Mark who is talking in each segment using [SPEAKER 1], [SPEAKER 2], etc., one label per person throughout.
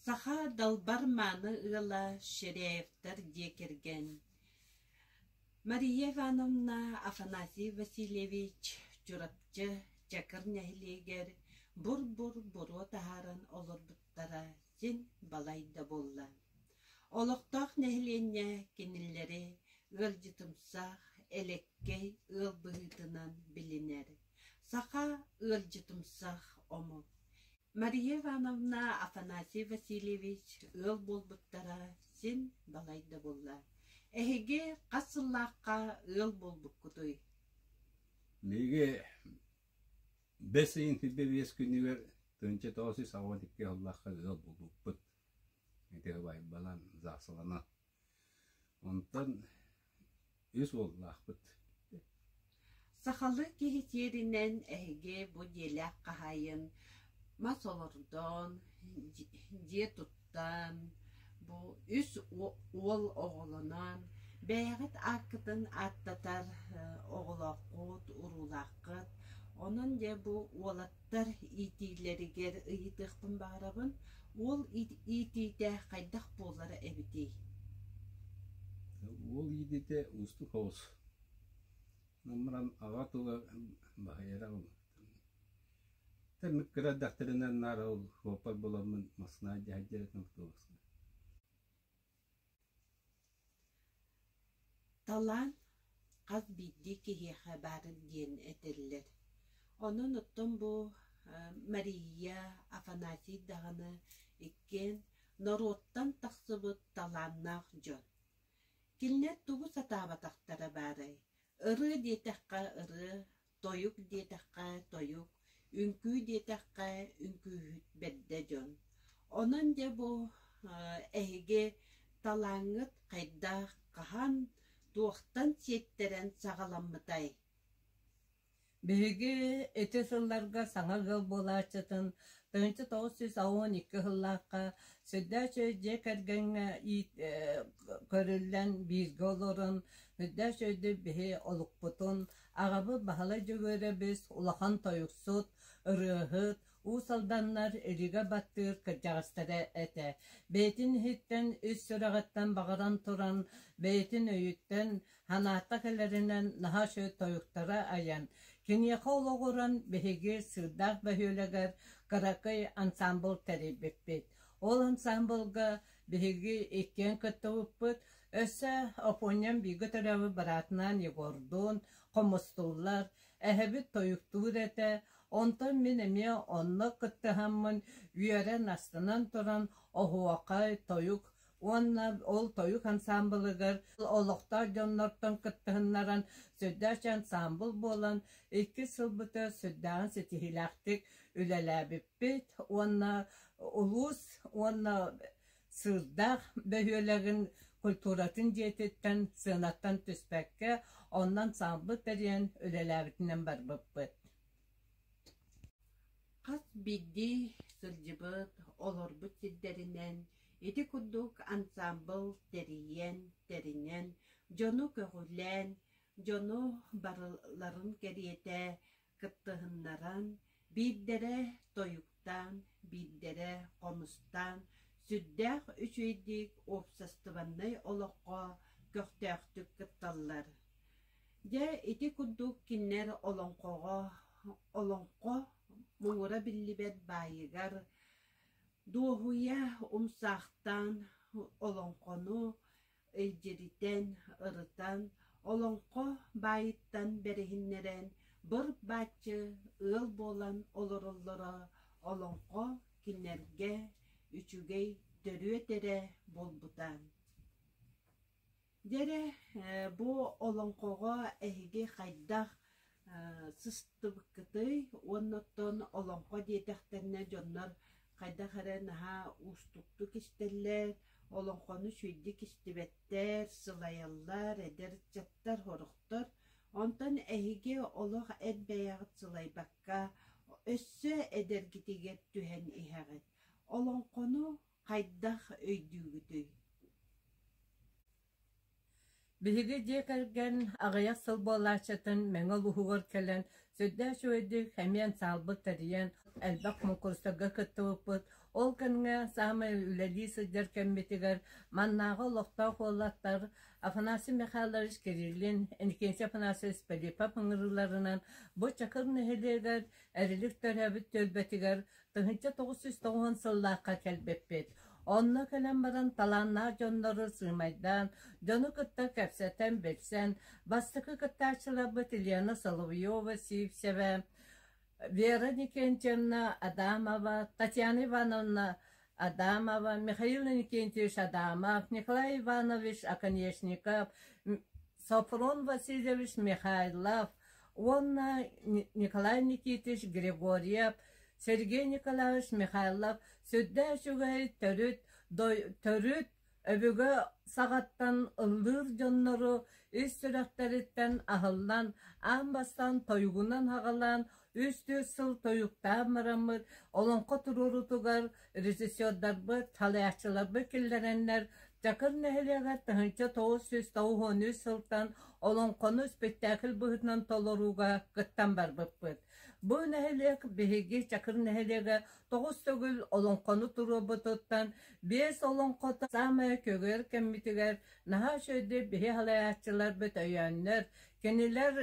[SPEAKER 1] Саха далбар мааны ыала Ширяевтар дьиэ кэргэн Мария Ивановна Афанасий Васильевич Чурапчы Чакыр нэһилиэгэр бур-бур буруо таһааран олорбуттара син балайда буолла. Олохтоох нэһилиэнньэ кинилэри ыалдьытымсах, элэккэй ыал быһыытынан билинэр. Саха ыалдьытымсах омук. Мария Ивановна, Афанасий Васильевич ыал буолбуттара син балайда буолла. Эһиги хас сыллаахха ыал буолбуккутуй?
[SPEAKER 2] Биһиги бэс ыйын 25 күнүгэр 1982 сыллаахха ыал буолбуппут. Ити убайбалан, ЗАГСаланан. Онтон үс уоллаахпыт.
[SPEAKER 1] Сахалыы киһи сиэринэн эһиги бу дьиэлээх хаһаайын мас олордон, дьиэ туттан, бу үс уол оҕолонон, бэйэҕит ааккытын ааттатар оҕолооххут, уруулааххыт. Онон дьэ бу уолаттар иитиилэригэр ыйытыахпын баҕарабын. Уол иитиитэ хайдах буолара эбитий?
[SPEAKER 2] Уол иитиитэ уустук соҕус. Наммаран аҕа тыла баһыйара Тэммик кыра эрдэхтэринэн наар ол суоппар буоламмын массыына дьаһайдьар этим автобуска.
[SPEAKER 1] Талаан хас биирдии киһиэхэ баар диэн этэллэр. Онон оттон бу Мария, Афанасий даҕаны иккиэн норуоттан тахсыбыт талааннаах дьон. Кинилэр тугу сатаабатахтара баарай? Ырыа диэтэххэ ырыа, тойук диэтэххэ тойук, үҥкүү диэтэххэ үҥкүүһүт бэрдэ дьон. Онон дьэ бу эһиги талааҥҥыт хайдах, хаһан, туохтан сиэттэрэн саҕаламмытай?
[SPEAKER 3] Биһиги ити сылларга саҥа ыал буолааччытын 1992 сыллаахха сүрдээх үчүгэй дьиэ кэргэҥҥэ көрүллэн бииргэ олорон сүрдээх үчүгэйдик биһи олукпутун аҕабыт Баһылай Дьөгүөрэбис улахан тойуксут, ырыаһыт, Уус Алданнар илиигэ баттыыр кырдьаҕастара этэ. Бэйэтин иһиттэн, ис сүрэҕиттэн баҕаран туран, бэйэтин өйүттэн санаата кэлэринэн наһаа үчүгэй тойуктары айан, киниэхэ олоҕуран биһиги Сыырдаах бөһүөлэгэр кыракый ансаамбыл тэрийбиппит. Ол ансаамбылга биһиги иккиэн кыттыбыппыт. Өссө Оппуонньам бииргэ төрөөбүт быраатынаан Егордуун хомустууллар, эһэбит тойуктуур этэ, онтон мин эмиэ онно кыттыһаммын үөрэн астынан туран оһуохай, тойук уонна ол тойук ансаамбылыгар олохтоох дьоннортон кыттыһыннаран сүрдээх ансаамбыл буолан иккис сылбыта сүрдээҕин ситиһиилээхтик үлэлээбиппит уонна улуус уонна Сыырдаах бөһүөлэгин культуратын дьиэтиттэн сыанаттан түспэккэ, онно ансаамбыл тэрийэн үлэлээбитинэн барбыппыт.
[SPEAKER 1] Хас биирдии сылдьыбыт, олорбут сирдэринэн ити курдук ансаамбыл тэрийэн, тэринэн, дьону көҕүлээн, дьону барыларын кэриэтэ кыттыһыннаран, биирдэрэ тойуктаан, биирдэрэ хомустаан, сүрдээх үчүгэйдик уопсастыбаннай олоххо көхтөөхтүк кытталлар. Дьэ, ити курдук кинилэр олоҥхоҕо олоҥхо муҥура биллибэт баайыгар дуоһуйа умсаахтаан олоҥхону илдьиритэн, ырытан, олоҥхо баайыттан бэриһиннэрэн быр-бааччы ыал буолан олороллоро олоҥхо кинилэргэ үчүгэй төрүөт эрэ буолбута. Дьэ эрэ, бу олоҥхоҕо эһиги хайдах сыстыбыккытый уонна оттон олоҥхо диэтэхтэринэ дьоннор хайдах эрэ наһаа уустуктук истэллэр, олоҥхону үчүгэйдик истибэттэр, сылайаллар, эдэр ыччаттар, сорохтор. Онтон эһиги олох эт бэйэҕит сылайбакка, өссө эдэргитигэр түһэн иһэҕит. Олоҥхону хайдах өйдүүгүтүй?
[SPEAKER 3] Биһиги дьиэ кэргэн аҕыйах сыл буолааччытын Мэҥэ улууһугар кэлэн Сүрдээх үчүгэйдик эмиэ саалбыт тэрийэн, элбэх куонкурустарга кыттыбыппыт. Ол кэмҥэ саамай үлэлии сылдьар кэммитигэр маннааҕы олохтоох уолаттар Афанасий Михайлович Кириллин, Иннокентий Афанасьевич Пилипов ыҥырыыларынан бу Чакыр нэһилиэгэр Эрилик төрөөбүт түөлбэтигэр 1990 сыллаахха кэлбиппит. Онно кэлэн баран талааннаах дьоннору сыымайдаан, дьону кытта кэпсэтэн, билсэн, бастакы кыттааччыларбыт Елена Соловьева, Сивцева, Вера Никентьевна Адамова, Татьяна Ивановна Адамова, Михаил Иннокентьевич Адамов, Николай Иванович Оконешников, Софрон Васильевич Михайлов уонна Николай Никитич Григорьев, Сергей Николаевич Михайлов сүрдээх үчүгэй төрүт, төрүт өбүгэ саҕаттан ыллыыр дьоннору ис сүрэхтэриттэн аһыллан, аан бастаан тойугунан аҕалаан, үс-түөрт сыл тойуктаан бараммыт, олоҥхо туруоруутугар режиссердарбыт, салайааччыларбыт киллэрэннэр, Чакыр нэһилиэгэр 1993 сылтан олоҥхону спектакль быһыытынан толорууга кыттан барбыппыт. Бу нэһилиэк биһиги Чакыр нэһилиэгэ тоҕус төгүл олоҥхону туруорбутуттан биэс олоҥхото саамай көгүөр кэммитигэр наһаа үчүгэйдик биһи салайааччыларбыт өйөөннөр, кинилэр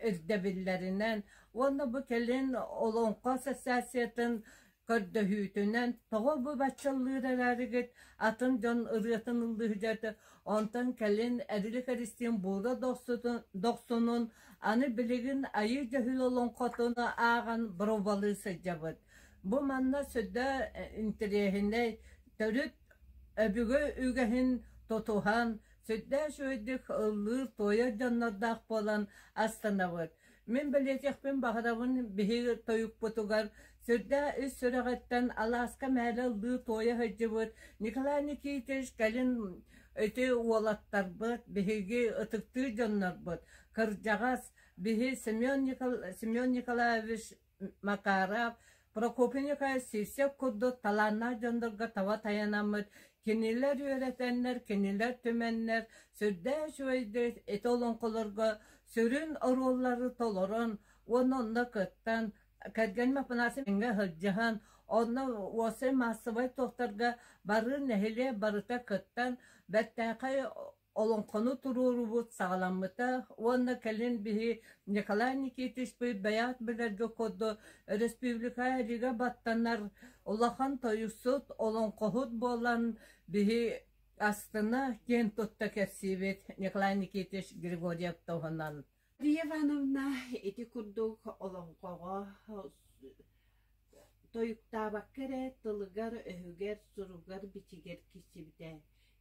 [SPEAKER 3] ирдэбиллэринэн уонна бу кэлин Олоҥхо ассоциациятын көрдөһүүтүнэн тоҕо бу баччаллыыр эрээригит атын дьон ырыатын ыллыһыдьата онтон кэлин Эрилик Эристиин Буура Дохсунун аны билигин Айыы Дьөһүл олоҥхотун ааҕан боруобалыы сылдьабыт. Бу манна сүрдэ интэриэһинэй төрүт өбүгэ үгэһин тутуһан сүрдээх үчүгэйдик ыллыыр-туойар дьоннордоох буолан астынабыт. Мин бэлиэтиэхпин баҕарабын биһиги тойукпутугар сүрдээх ис сүрэҕиттэн алааска мээлэ ыллыы-туойа сылдьыбыт Николай Никитич кэлин ити уолаттарбыт, биһиги ытыктыыр дьоннорбут, кырдьаҕас биһи Семен, Никол... Семен Николаевич Макаров, Прокопий Николаевич Сивцев курдук талааннаах дьоннорго таба тайанаммыт, кинилэр үөрэтэннэр, кинилэр түмэннэр сүрдээх үчүгэйдик ити олоҥхолорго сүрүн оруоллары толорон уонна онно кыттан, кэргэним Афанасий тэҥҥэ сылдьыһан, онно уопсай маассабай туохтарга бары нэһилиэк барыта кыттан, бэртээхэй олоҥхону туруорубут саҕаламмыта уонна кэлин биһи Николай Никитичпыт бэйэҕит билэргэ курдук республика илигэ баттанар улахан тойуксут, олоҥхоһут буолан биһи астына киэн тутта кэпсиибит Николай Никитич Григорьев туһунан.
[SPEAKER 1] Мария Ивановна ити курдук олоҥхоҕо тойуктаабакка эрэ тылыгар-өһүгэр, суругар-бичигэр киирсибитэ.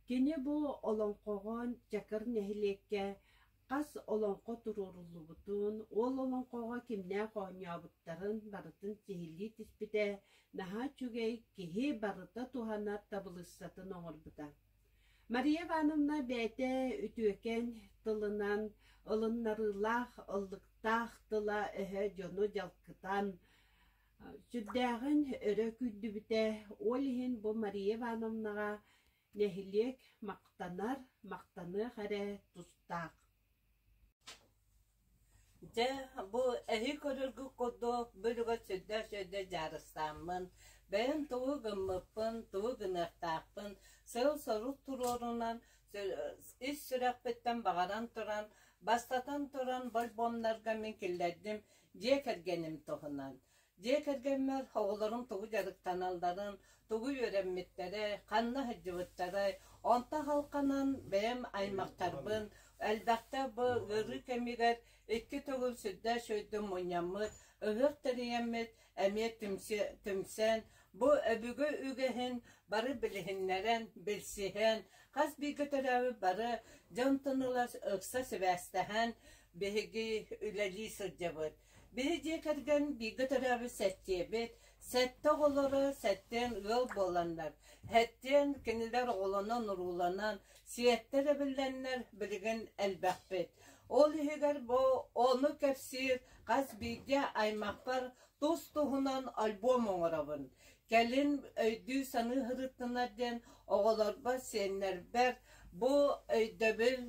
[SPEAKER 1] Кини бу олоҥхоҕо Чакыр нэһилиэккэ хас олоҥхо туруоруллубутун, ол олоҥхоҕо кимнээх оонньообуттарын барытын сиһилии түспүтэ, наһаа үчүгэй, киһи барыта туһанар табылыыссатын оҥорбута. Мария Ивановна бэйэтэ үтүөкэн тылынан ылыннарыылаах, ыллыктаах тыла-өһө дьону дьалкытан, сүрдээҕин өрө күүрдүбүтэ. Ол иһин бу Мария Ивановнаҕа нэһилиэк махтанар, махтаныах эрэ тустаах.
[SPEAKER 3] Дьэ, бу эһи көрөргүт курдук бөлүгэр сүрдээх-сүрдээх дьаарыстааммын, бэйэм тугу гыммыппын, тугу гыныахтаахпын сыал-сорук туруорунан, ис сүрэхпиттэн баҕаран туран, бастатан туран больбомнарга мин киллэрдим дьиэ кэргэним туһунан. Дьиэ кэргэммэр оҕолорум тугу дьарыктаналларын, тугу үөрэммиттэрэй, ханна сылдьыбыттарай, онто халханан бэйэм аймахтарбын элбэхтэ бу ыарыы кэмигэр икки төгүл сүрдээх үчүгэйдик мунньаммыт, ыһыах тэрийэммит эмиэ түмсэн, бу өбүгэ үгэһин бары билиһиннэрэн, билсиһэн, хас бииргэ төрөөбүт бары дьонтон ыла ыкса сибээстэһэн биһиги үлэлии сылдьабыт. Биһи дьиэ кэргэн бииргэ төрөөбүт сэттиэбит, сэттэ оҕолоро сэттиэн ыал буоланнар, сэттиэн кинилэр оҕолонон-урууланан, сиэттэр эбиллэннэр билигин элбэхпит. Ол иһигэр бу ону кэпсиир хас биирдии аймахпар тус-туһунан альбом оҥоробун. Кэлин өйдүү-саныы сырыттынар диэн оҕолорбор, сиэннэрбэр бу өйдөбүл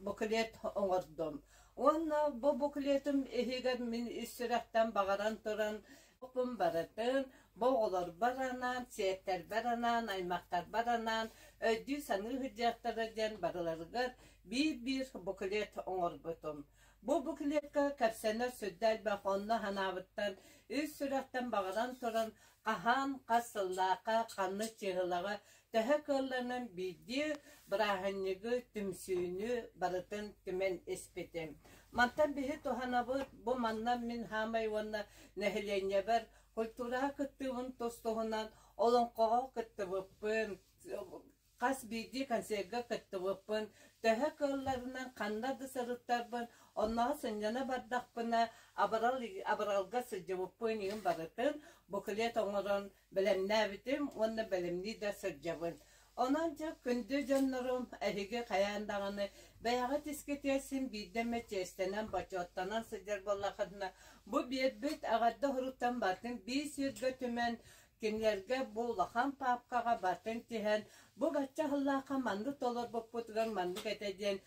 [SPEAKER 3] буклет оҥордум. Уонна бу буклетым иһигэр мин ис сүрэхтэн баҕаран туран барытын бу оҕолорбор анаан, сиэттэрбэр анаан, аймахтарбар анаан өйдүү-саныы сылдьыахтара диэн барыларыгар биир-биир буклет оҥорбутум. Бу буклетка кэпсэнэр сүрдэ элбэх онно санаабыттан ис сүрэхтэн баҕаран туран хаһан, хас сыллаахха, ханнык чыыһылаҕа төһө кыалларынан биирдии бырааһынньыгы, түмсүүнү барытын түмэн испитим. Мантан биһи туһанабыт, бу манна мин хаамай уонна нэһилиэнньэбэр культураҕа кыттыыбын тус-туһунан олоҥхоҕо кыттыбыппын, хас биирдии концерга кыттыбыппын, төһө кыалларынан ханна да сырыттарбын, оннооҕо сынньана бардахпына абырал абыралга сылдьыбыппын иһин барытын буклет оҥорон бэлэмнээбитим уонна бэлэмнии да сылдьабын. Онон дьэ күндү дьоннорум, эһиги хайаан даҕаны бэйэҕит искитигэр син биирдэ эмэ чиэстэнэн, бочуоттанан сылдьар буоллаххытына, бу биэрбит эҕэрдэ уһуруттан бартын биир сиргэ түмэн, кинилэргэ бу улахан паапкаҕа бартын тиһэн, бу бачча сыллаахха маннык толорбуппутугар маннык этэ диэн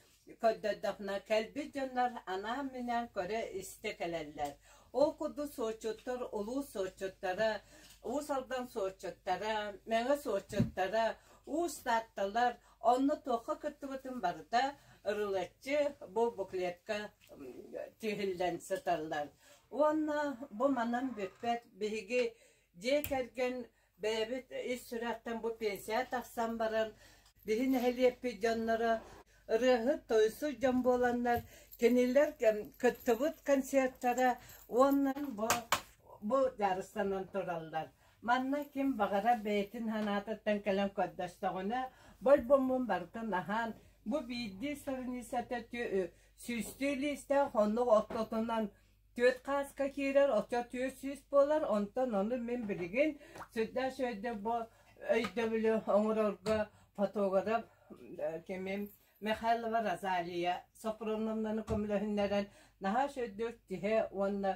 [SPEAKER 3] көрдөрдөххүнэ, кэлбит дьоннор анаан-минээн көрө-истэ кэлэллэр. Ол курдук суотчуттар улуус суотчуттара, Уус Алдан суотчуттара, Мэҥэ суотчуттара, Уус Таатталар онно туохха кыттыбытын барыта ырылаччы бу буклетка тиһиллэн сыталлар. Уонна бу манан бүппэт биһиги дьиэ кэргэн Бэйэбит ис сүрэхтэн бу пенсия тахсан баран, биһи нэһилиэкпит дьонноро ырыаһыт, тойусуй дьон буоланнар, кинилэр кыттыбыт концертара уонна бу, бу дьаарыстанан тураллар. Манна ким баҕарар бэйэтин санаатыттан кэлэн көрдөстөҕүнэ, бойбоммун барытын аһаан, бу биирдии страницата сүүстүү лиистээх, оннук ортотунан Түөрт хааска киирэр, оччо 400 буолар, онтон ону мин билигин сүрдээх үчүгэйдик бу өйдөбүлү оҥорорго фотограф кимим Михайлова Розалия Софроновнаны көмөлөһүннэрэн наһаа үчүгэйдик тиһэ уонна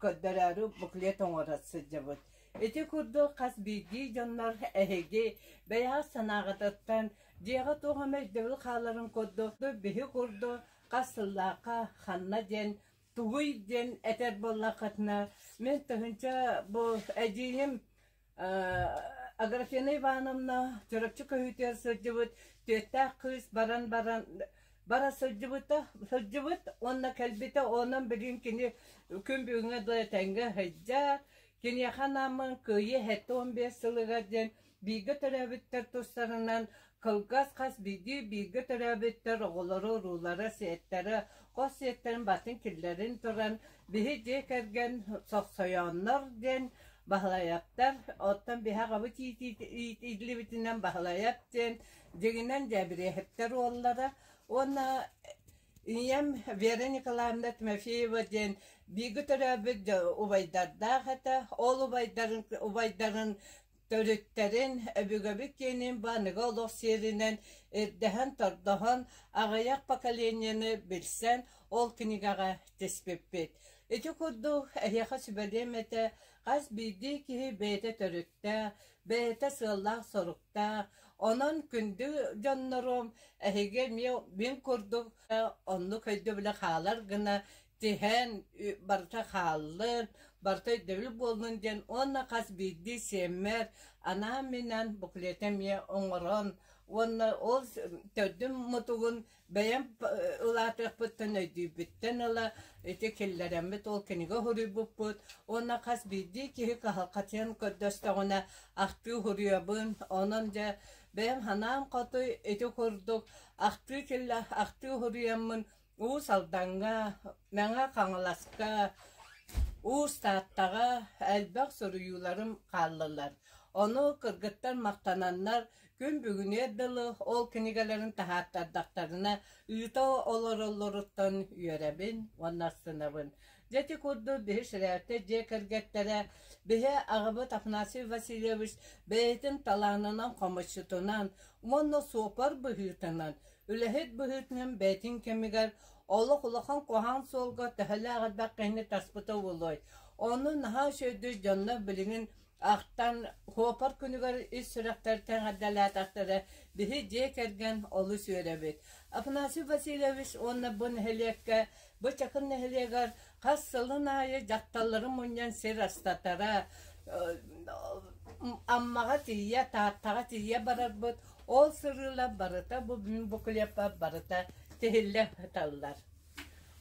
[SPEAKER 3] көрдөрөөрү буклет оҥоро сылдьабыт. Ити курдук хас биирдии дьоннор эһиги бэйэҕит санааҕытыттан дьиэҕэ туох эмэ өйдөбүл хааларын курдук биһи курдук хас сыллаахха ханна диэн тугуй диэн этэр буоллаххытына мин тыһыынча бу эдьиийим Аграфена Ивановна Чурапчы көһүүтүгэр сылдьыбыт түөттээх кыыс баран баран бара сылдьыбыта сылдьыбыт уонна кэлбитэ онон билигин кини күн бүгүҥҥэ дылы этэҥҥэ сылдьар киниэхэ анааммын Кыайыы 75 сылыгар диэн Бииргэ төрөөбүттэр тустарынан кылгас хас биирдии бииргэ төрөөбүттэр оҕолоро, уруулара, сиэттэрэ, хос сиэттэрин батын киллэрин туран, биһи дьиэ кэргэн сохсойооннор диэн Баһылайаптар, оттон биһи аҕабыт иитиллибитинэн Баһылайап диэн дьиҥинэн Дьэбириэһэптэр уоллара уонна Ийэм Вера Николаевна Тимофеева диэн бииргэ төрөөбүт убайдардаах этэ. Ол убайдарын убайдарын төрүттэрин, өбүгэбит киэнин бу аныгы олох сиэринэн ирдэһэн-тордоһон, аҕыйах поколениены билсэн, ол кинигэҕэ тиспиппит. Ити курдук эһиэхэ сүбэлиэм этэ, хас биирдии киһи бэйэтэ төрүттээх, бэйэтэ сыаллаах-соруктаах, онон күндү дьоннорум, эһиги эмиэ мин курдук оннук өйдөбүлэ хаалар гына тиһэн барыта хааллын, барыта өйдөбүл буоллун диэн уонна хас биирдии сиэммэр анаан-минээн буклеты эмиэ оҥорон уонна ол төрдүн мутугун бэйэм улаатыахпыттан өйдүүрбүттэн ыла ити киллэрэммит ол кинигэ суруйбуппут уонна хас биирдии киһи кыһалҕатын көрдөстөҕүнэ ахтыы суруйабын онон дьэ бэйэм санаам хоту ити курдук ахтыы киллэ ахтыы суруйаммын Уус Алдаҥҥа, Мэҥэ Хаҥаласка, Уус Тааттаҕа элбэх суруйууларым хааллылар. Ону кыргыттар махтананнар, күн бүгүнүөр дылы ол кинигэлэрин таһааттардахтарына ыыта олороллоруттан үөрэбин уонна астынабын. Дьэ ити курдук биһи Ширяевтар дьиэ кэргэттэрэ, биһи аҕабыт Афанасий Васильевич бэйэтин талаанынан, хомусчутунан уонна суопар быһыытынан Үлэһит быһыытынан бэйэтин кэмигэр олох улахан куһаҕан суолга төһөлөөх элбэх киһини таспыта буолуой? Ону наһаа үчүгэйдик дьоннор билигин Ахтан Хуопар күнүгэр ис сүрэхтэртэн эҕэрдэлээтэхтэрэ биһи дьиэ кэргэн олус үөрэбит. Афанасий Васильевич уонна бу нэһилиэккэ, бу Чакыр нэһилиэгэр хас сылын аайы дьахталлары мунньан сир астатара, Аммаҕа тиийэ, Тааттаҕа тиийэ барарбыт. Ол сырыылар барыта бу буклеппар барыта тиһиллэ сыталлар.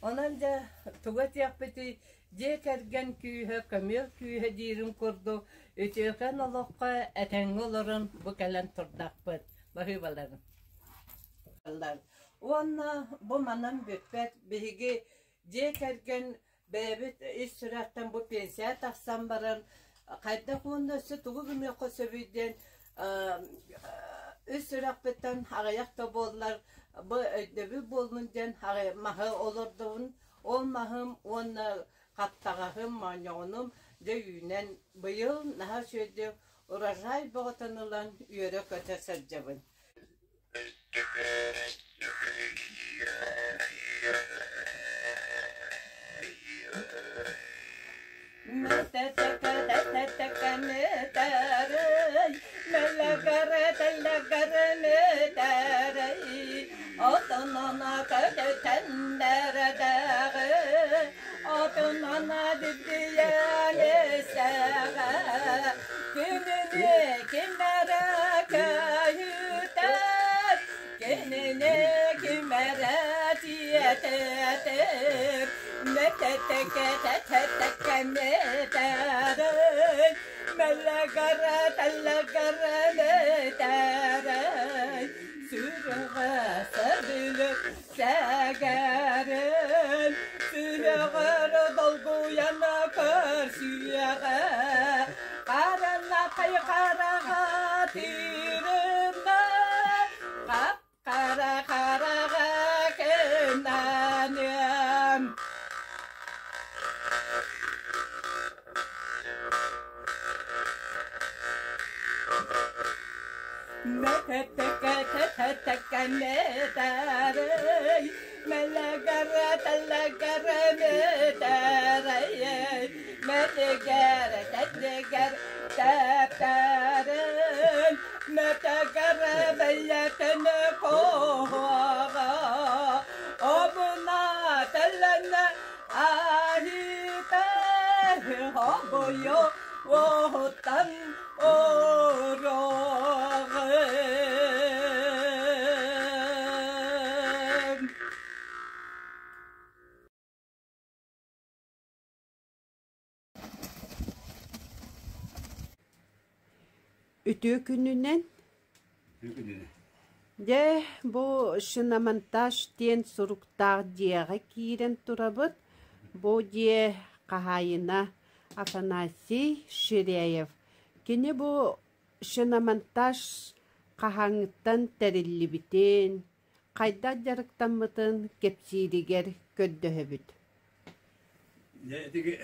[SPEAKER 3] Онон дьэ тугу этиэхпитий, Дьиэ кэргэн күүһэ көмүөл күүһэ диирин курдук, үтүөкэн олоххо этэҥҥэ олорон бу кэлэн турдахпыт. Баһыыбаларын. Уонна бу манан бүппэт. Биһиги дьиэ кэргэн бэйэбит ис сүрэхтэн бу пенсия тахсан баран хайдах уонна өссө тугу гыныахха сөбүй диэн үс сүрэхпиттэн аҕыйах да буоллар бу өйдөбүл буоллун диэн маһы олордобун. Ол маһым уонна хаптаҕаһым, моонньоҕонум дьэ үүнэн, быйыл наһаа үчүгэйдик урожай бөҕөтөн ылан үөрэ-көтө сылдьабын. Кинини ким эрэ тиэтэтэр, мэтэтэ-кэтэтэ-кэмэтэрэй, мэлэгэрэ-тэлэгэрэ мэтэрэй, сүрэҕэ сэбилик сэгэрин, сүрэҕэр долгуйан көрсүөҕэ, харалахай хараҕа тыырымна, хап-хара хараҕа кынаныам. Мэтэтэ-кэтэтэ-кэмэтэрэй, мэлэгэрэ-тэлэгэрэ мэтэрэй, мэтигэр-тэтигэр тэптэрин, мэтэгэрэ бэйэтин куоҕа, обуна тэлэнэ аһыыта обуйу уоттан ороҕын.
[SPEAKER 1] Үтүө күнүнэн.
[SPEAKER 2] Үтүө күнүнэн.
[SPEAKER 1] Дьэ, бу шиномонтаж диэн суруктаах дьиэҕэ киирэн турабыт. Бу дьиэ хаһаайына Афанасий Ширяев. Кини бу шиномонтаж хаһааҥҥыттан тэриллибитин, хайдах дьарыктаммытын кэпсииригэр көрдөһөбүт.
[SPEAKER 2] Дьэ, итиги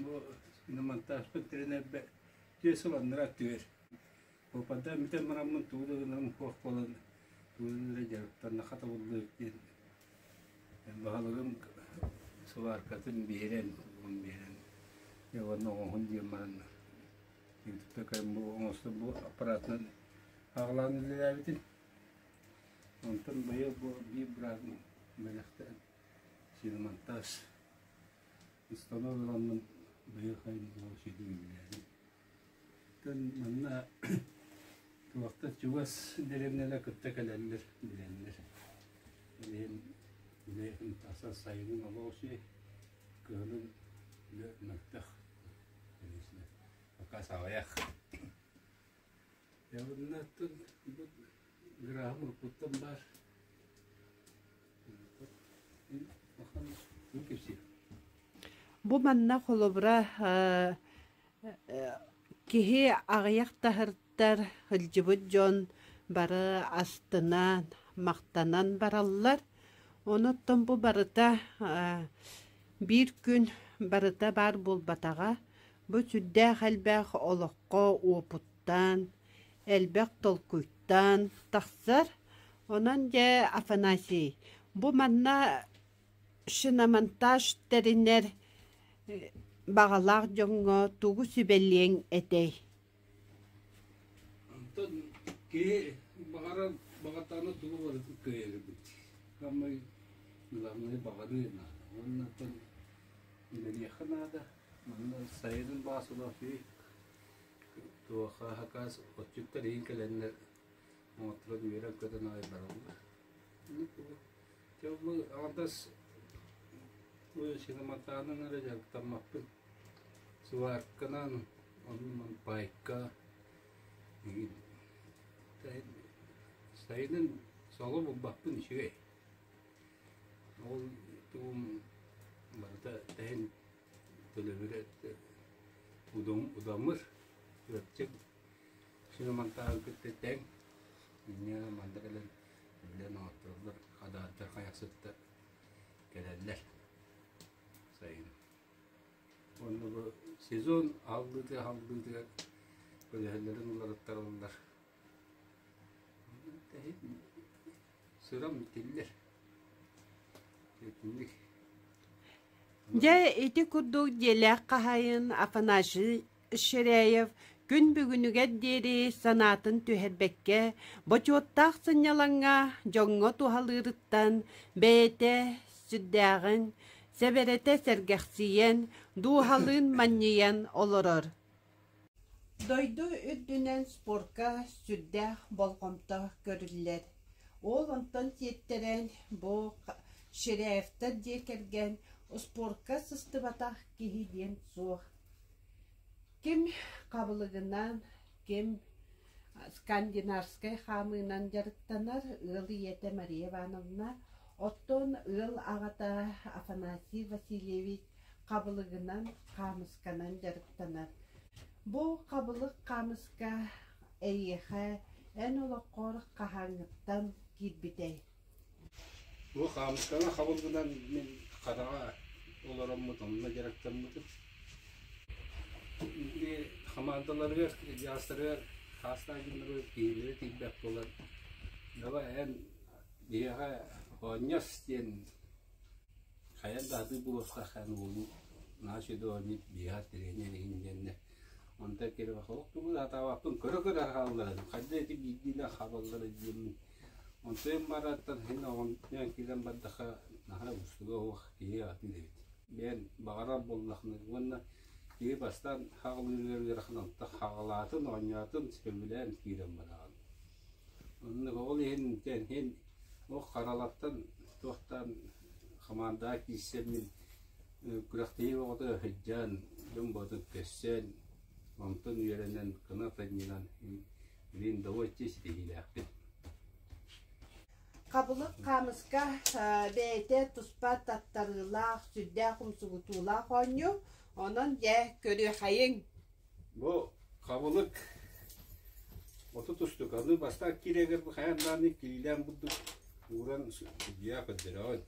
[SPEAKER 2] бу шиномонтажпыт тэринэрбэ түө сыл аннара түөр. Попада бүтэн бараммын тугу да гынарым суох буолан тугунан эрэ дьарыктаннахха табыллыах диэн баһылыгым сыбааркатын биэрэн, тугун биэрэн, дьэ уонна оҥоһун диэн баран ютубта көрөн бу оҥостон бу аппаратынан аҕалаан үлэлээбитим. Онтон быйыл бу биир быраатым бэлэхтээн шиномонтаж установка ыламмын быйыл сайын сүүрдүм үлэлээтим. Оттон манна туохтан чугас дэриэбинэлэр кытта кэлэллэр, билэллэр. Ол иһин үлэ тахсан сайынын олох үчүгэй, кыһынын үлэ мөлтөх, конечно, пока аҕыйах. Дьэ уонна оттон бу граһым уруккуттан баар.
[SPEAKER 1] Бу манна холобура Киһи аҕыйах таһырдар сылдьыбыт дьон бары астынан, махтанан бараллар. Онуттан бу барыта биир күн барыта баар буолбатаҕа. Бу сүрдээх элбэх олоххо уопуттаан, элбэх толкуйтан тахсар. Онон дьэ, Афанасий, бу манна шиномонтаж тэринэр. баҕалаах дьоҥҥо тугу сүбэлиэҥ этэй?
[SPEAKER 2] Онтон киһи баҕарар баҕатаҕына тугу барытын кыайар эбит. Саамай главное баҕарыы наада. Уонна оттон үлэлиэххэ наада. Манна сайынын баасылаах үһү. Туохха хакаас отчуттар иһин кэлэннэр оҥотторон үөрэн-көтөн аҕай бараллар. Дьэ бу аҥардас бу синематанан эрэ дьарыктаммаппын. Сварканан, онон пайка сайынын соло булбаппын үчүгэй. Ол тугум барыта тэһин төлөбүрэ удамыр, чыпчык синематаны кытта тэҥ. Инньэ манна кэлэн Үлэн оҥоттороллор, хадааттар, хайахсыттар кэлэллэр сайын. Уонна бу сезон аһыллыытыгар көлөһөллөрүн уларыттараллар. Сырам тиллэр. Итинник.
[SPEAKER 1] Дьэ, ити курдук дьиэлээх хаһаайын Афанасий Ширяев күн бүгүнүгэр диэри санаатын түһэрбэккэ, бочуоттаах сынньалаҥҥа дьоҥҥо туһалыырыттан бэйэтэ сүрдээҕин, сэбэрэтэ сэргэхсийэн, дууһалыын манньыйан олорор. Дойду үрдүнэн спорка сүрдээх болҕомто көрүллэр. Ол онтон сиэттэрэн бу Ширяевтар дьиэ кэргэн спорка сыстыбатах киһи диэн суох. Ким хабылыгынан, ким скандинавскай хаамыынан дьарыктанар ыал ийэтэ Мария Ивановна, оттон ыал аҕата Афанасий Васильевич хабылыгынан, хаамысканан дьарыктанар. Бу хабылык хаамыска эйиэхэ эн олоххор хаһааҥҥыттан киирбитэй?
[SPEAKER 2] Бу хаамысканы хабылгынан мин хараҕа олороммут онно дьарыктаммытым. Ити хамаандаларыгар, дьаастарыгар хаастаах дьонноругар киһилэрэ тиийбэт буолан, давай эн биһиэхэ оонньос диэн хайан да сатыы буолуохтаах эн уолу наһаа үчүгэй оонньуур биһиэхэ тренер иһин диэннэ онтон киирэ олох тугу да сатаабаппын көрө-көрө хаалларан хайда ити биирдиилээх хаалаллара диэммин онтон барааттан син оҕонньоон киирэн бардахха наһаа уустуга суох киһи атыыр эбит бэйэн баҕарар буоллаххына уонна киһи бастаан хаҕылыырыгар ыарахан онтон хаҕылаатын оонньоотун сөбүлээн киирэн бараҕын оннук ол иһин иһин Ол Харалаттан туохтаан хамаандаҕа киирсэммин күрэхтэһии оҕото сылдьан, дьон бөҕөтүн көрсөн, онтон үөрэнэн кынат анньынан билигин добуочча ситиһиилээхпин.
[SPEAKER 1] Хабылык хаамыска бэйэтэ туспа таттарыылаах, сүрдээх умсугутуулаах оонньуу. Онон дьэ көрүөхэйиҥ.
[SPEAKER 2] Бу хабылык 30 штук. Аны бастаан киирэгэр бу хайаан даҕаны киилээн бурдук ууран судьуйа көрдөрөҕүн.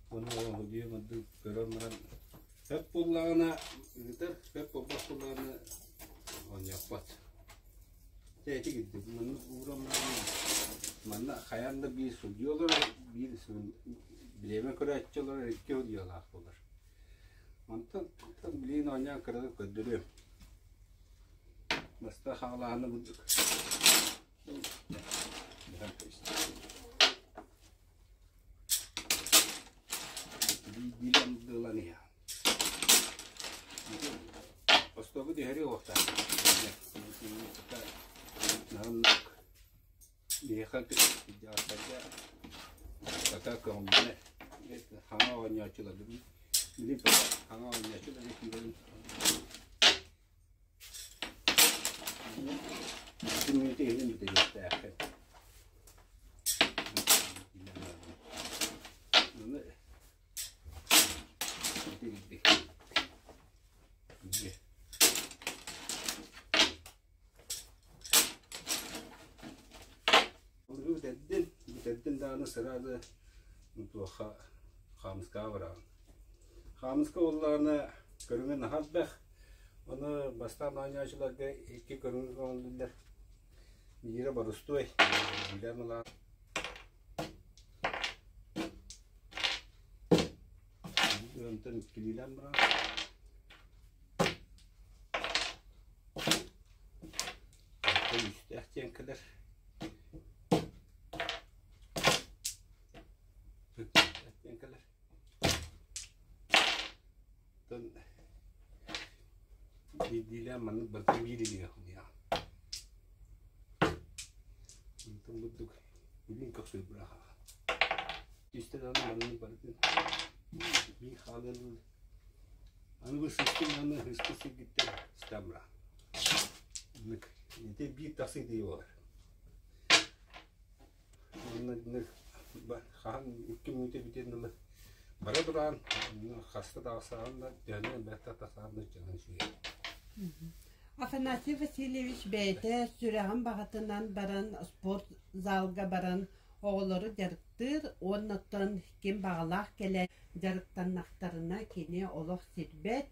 [SPEAKER 2] Уонна судьуйа мурдук көрөн баран сөп буоллаҕына ыытар, сөп буолбат буоллаҕына оонньооппот. Дьэ ити курдук маннык ууран баран манна хайаан да биир судьуйа олорор, биир бириэмэ көрөөччү олорор, икки судьуйалаах буолар. Онтон билигин оонньоон кыратык көрдөрүөм. Бастаан хаалааһына бурдук. Биирдиилэн ылан иһэ. Остуолга түһэрии уохтаах. Наһыннык Биһиэхэ кырдьаҕастарга пока көҥүллэнэр. Хаҥа оонньооччуларбын билин пока хаҥа оонньооччулары киирэн икки мүнүүтэ иһин бүтэриэхтээххин. Ону ити Бүтэрдин, бүтэрдин даҕаны сразу туохха хаамыскаҕа бараҕын. Хаамыска буоллаҕына көрүҥэ наһаа элбэх. Ону бастаан оонньооччуларга икки көрүҥү көҥүллүүллэр. Биирэ борустуой, биирэ мылаан. Онтон иккилиилээн баран Онтон үстээх диэн кэлэр. Диэн кэлэр. Оттон биирдиилээн маннык барыта биир илиигэ хомуйаҕын. Онтон бурдук илин көхсүгэр быраҕаҕын. Түстэ даҕаны маннык барытын биир хаалыан Аны бу сыстын аны сыспыт сиргиттэн сытан быраҕын. Маннык ити биир тахсыы тыйы буолар. Уонна хаһан икки мүнүүтэ бүтүөн дылы бара тураан хаста таҕыстаҕын да төһөнөн бэрт тахсаҕын да дьонун үчүгэй.
[SPEAKER 4] Афанасий Васильевич бэйэтэ сүрэҕин баҕатынан баран спорт залга баран оҕолору дьарыктыыр уонна оттон ким баҕалаах кэлэн дьарыктаннахтарына кини олох сирбэт,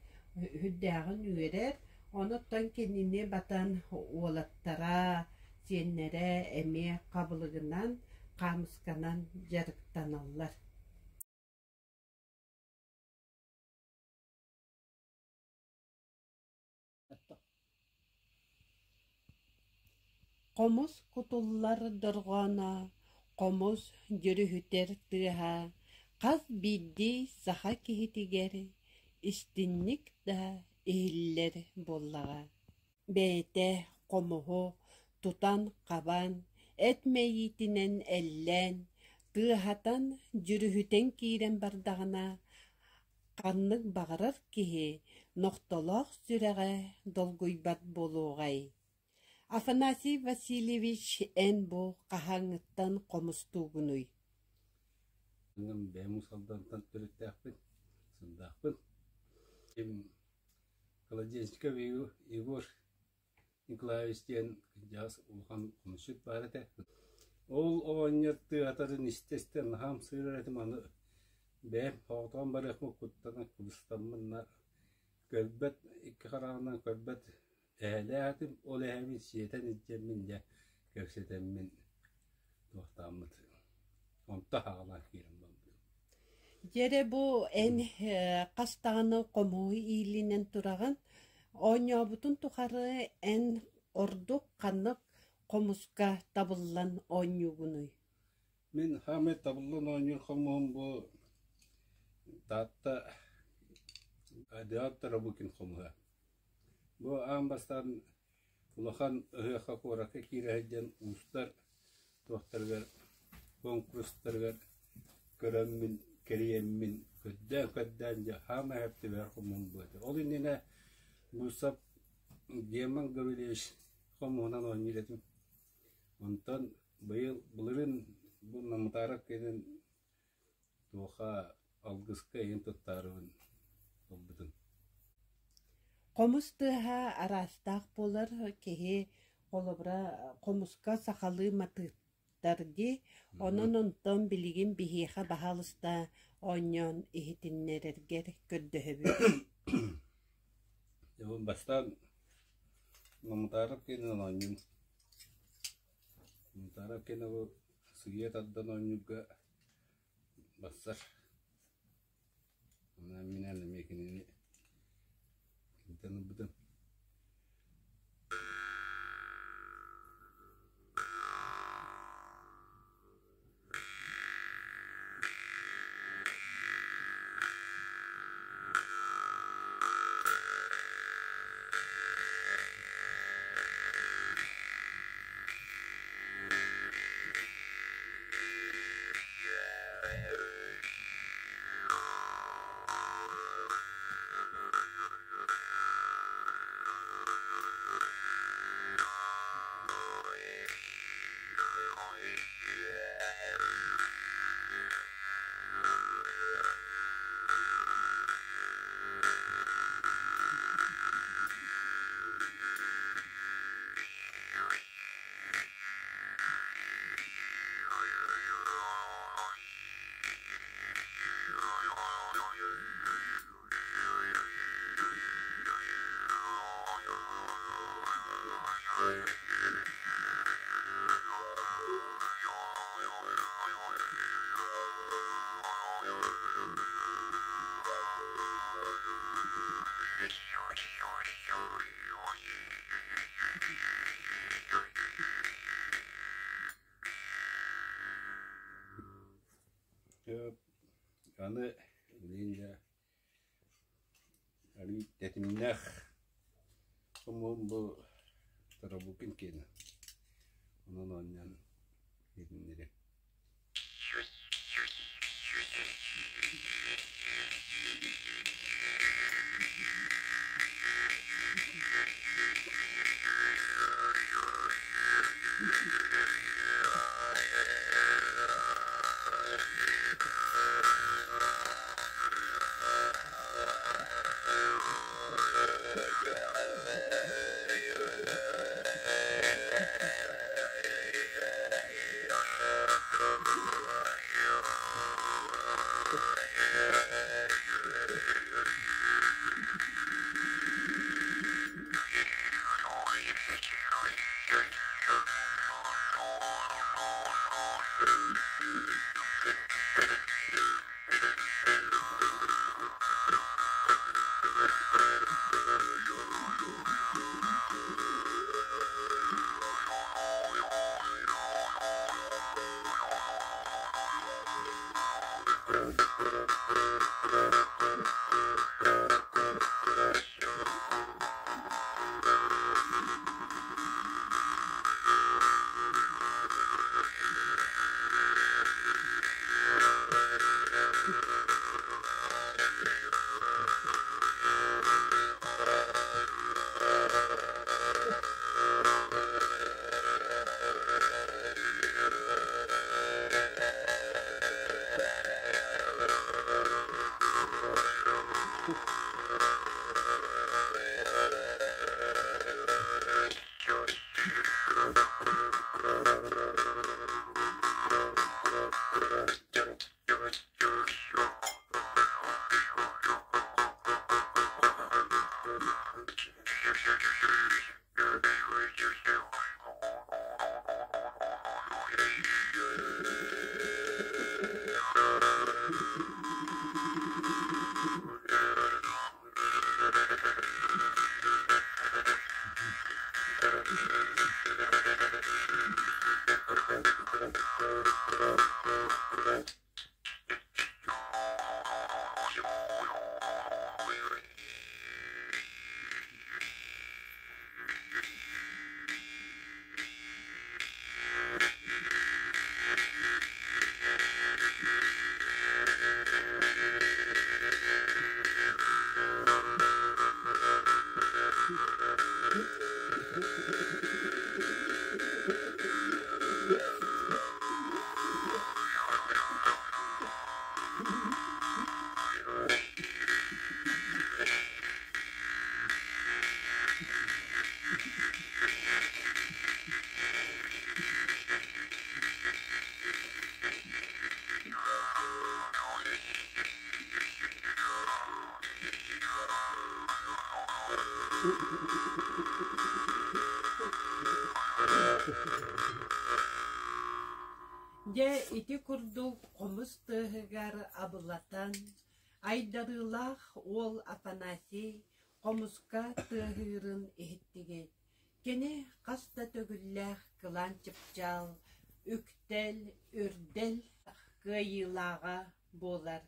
[SPEAKER 4] үрдээҕин үөрэр, онуттан кинини батан уолаттара, сиэннэрэ эмиэ хабылыгынан, хаамысканан дьарыктаналлар. Хомус кутуллар дорҕооно, хомус дьүрүһүтэр тыаһа хас биирдии саха киһитигэр истинник да иһиллэр буоллаҕа. Бэйэтэ хомуһу тутан-хабан, эт мэйиитинэн эллээн, тыаһатан, дьүрүһүтэн киирэн бардаҕына, ханнык баҕарар киһи нохтолоох сүрэҕэ долгуйбат буолуоҕай. Афанасий Васильевич, эн бу хаһааҥҥыттан хомустуугунуй?
[SPEAKER 2] Бэйэм Уус Алдантан төрүттээхпин, сылдаахпын. Колодезников Егор Николаевич диэн кырдьаҕас улахан хомусчут баар этэ. Ол оҕонньор тыатарын истэ-истэ наһаа ымсыырар этим, аны бэйэм соҕотоҕун барыахпын куттанан кыбыстаммын көрбөт, икки хараҕынан көрбөт эһэлээх этим, ол эһэбин сиэтэн илдьэммин дьэ кэпсэтэммин туохтааммыт онто хаалан киирэн барбытым.
[SPEAKER 4] Дьэрэ бу эн хас даҕаны хомуһу иилинэн тураҕын, оонньообутун тухары эн ордук ханнык хомуска табыллан оонньуугунуй?
[SPEAKER 2] Мин хаамай табыллан оонньуур хомуһум бу Таатта Эдуард Тарабукин хомуһа. Бу аан бастаан улахан ыһыахха куоракка киирэ сылдьан уустар туохтарыгар куонкурустарыгар көрөммүн, кэрийэммин, көрдөөн-көрдөөн дьэ саамай сөптөөх хомуһум бу этэ. Ол иннинэ Гусев Герман Гаврильевич хомуһунан оонньуур этим. Онтон быйыл былырыын бу Намытаарап кэлин туоха алгыска иһин туттаарыбын ылбытым.
[SPEAKER 4] Хомус тыаһа араастаах буолар киһи холобура хомуска сахалыы матыыптар дии, онон онтон билигин биһиэхэ баһаалыста оонньоон иһитиннэрэргэр көрдөһөбүн.
[SPEAKER 2] Дьэ, бастаан Намытаарап киэнинэн оонньуум. Намытаарап киэнэ бу сыыйа тардан оонньуурга барсар. Онон минээн эмиэ кинини киниттэн ылбытым. Аны билигин арыый тэтимнээх хомуһум бу Тарабукин киэнэ. Онон оонньоон иһитиннэриэм.
[SPEAKER 4] Дьэ ити курдук хомус тыаһыгар абылатан, айдарыылаах уол Афанасий хомуска тыаһыырын иһиттигит. Кини хас да төгүллээх кылаан чыпчаал, үктэл, үрдэл кыайыылааҕа буолар.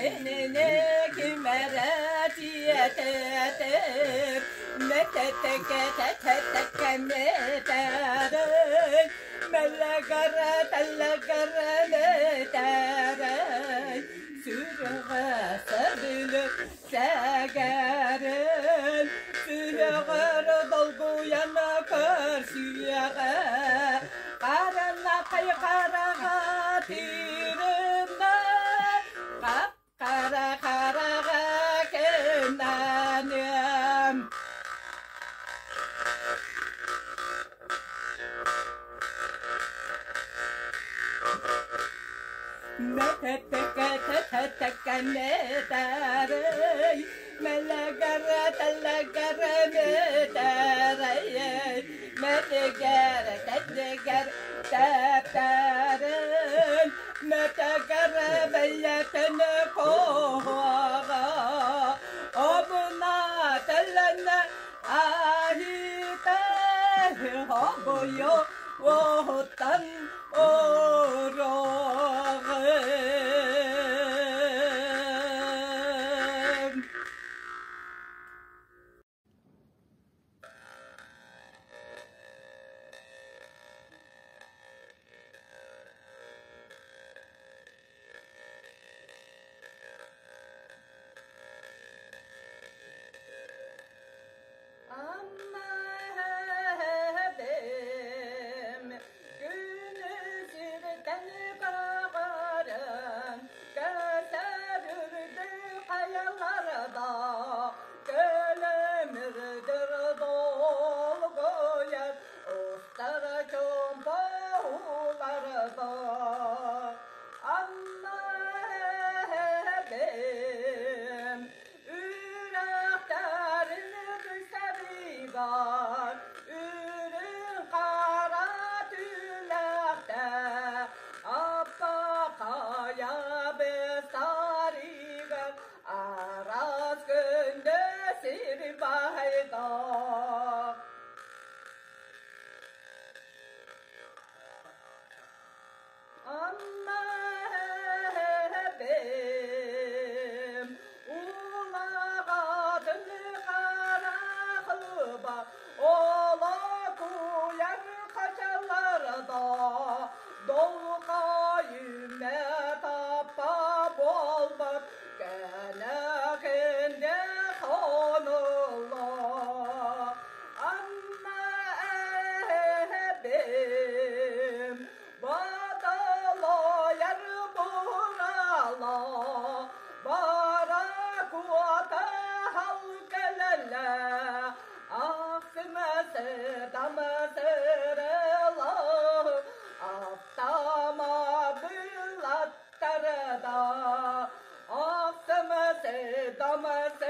[SPEAKER 3] Кинини ким эрэ тиэтэтэр, мэтэтэ-кэтэтэ-кэмэтэрэй, мэлэгэрэ-тэлэгэрэ мэтэрэй, сүрэҕэ сөбүлүк сэгэрин, сүрэҕэр долгуйан көрсүөҕэ, харанахай хараҕа тиринэ, хап-хара хараҕа. Ахсымасы, дамасы.